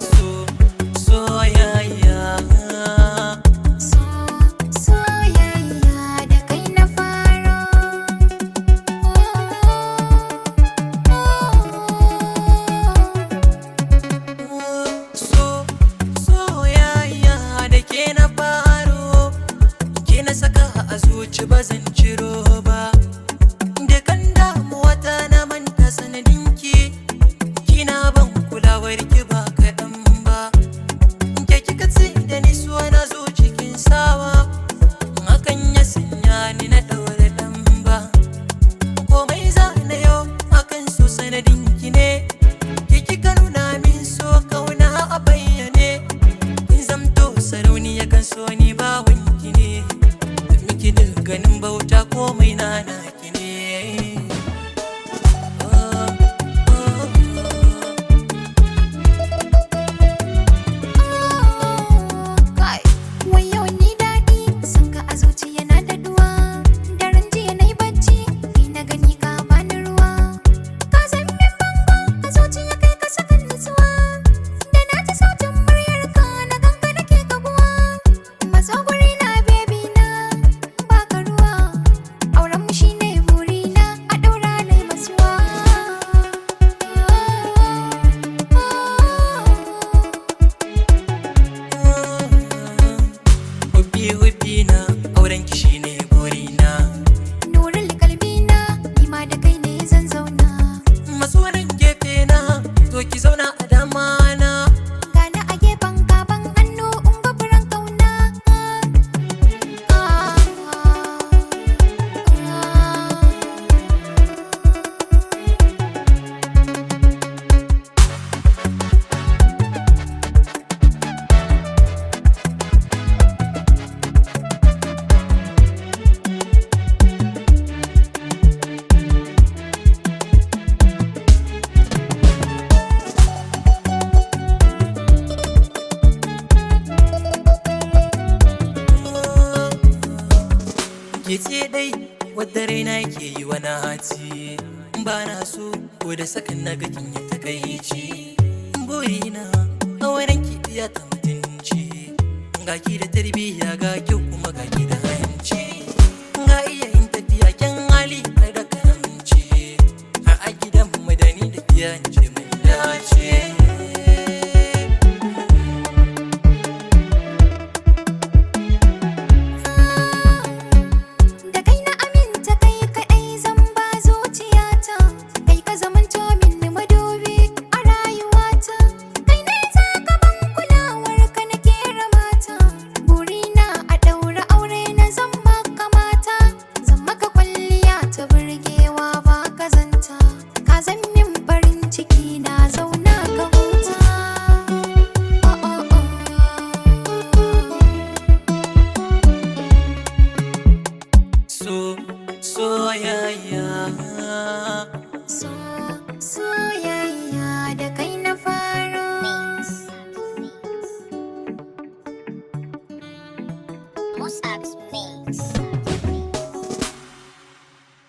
So soyayya. So soyayya da kai na faro. So soyayya da ke na faro, ke na saka a zuci ba zan ciro ba. Dukan damuwa ta na manta sanadinki, kina ban kulawar ki ba kaɗan ba. Ke kika ce da ni so na zo cikin sawa, hakan ya sanya ni na ɗaura ɗan ba. Komai za na yau akan so sanadinki ne, ke kika nuna min so kauna a bayyane. Kin zamto sarauniya kan so ni bawanki ne, miki ganin bauta komai na naki ne. Oh, oh, oh. Kai, wayo ni daɗi, son ka a zuciya na daɗuwa. Daren jiya na yi bacci, kai na gani ka bani ruwa. Ka zan min bango, a zuciya kai ka sakan nutsuwa. Da na ji sautin muryar ka, na ganka nake kaguwa. Matso guri na baby na, baka ruwa. Auren mu shine burina, a ɗaura na yi masuwa. Hubbi hubbi na, auren ki shine burina. Nurul kalbina, ni ma da kai ne zan zauna. Masoran gefe na, zo ki zauna a dama na. Gana a gefen gaban hannu in gaburan kauna. Ke ce dai wadda raina ke yi wani haci, ba na so ko da sakan na ga kin yi takaici. Burina auren ki iya ta mutunci, ga ki da tarbiyya ga kyau kuma ga ki da hanci. Ga iya yin tafiya kyan hali har da karamci, har a gidan mu da ni da iya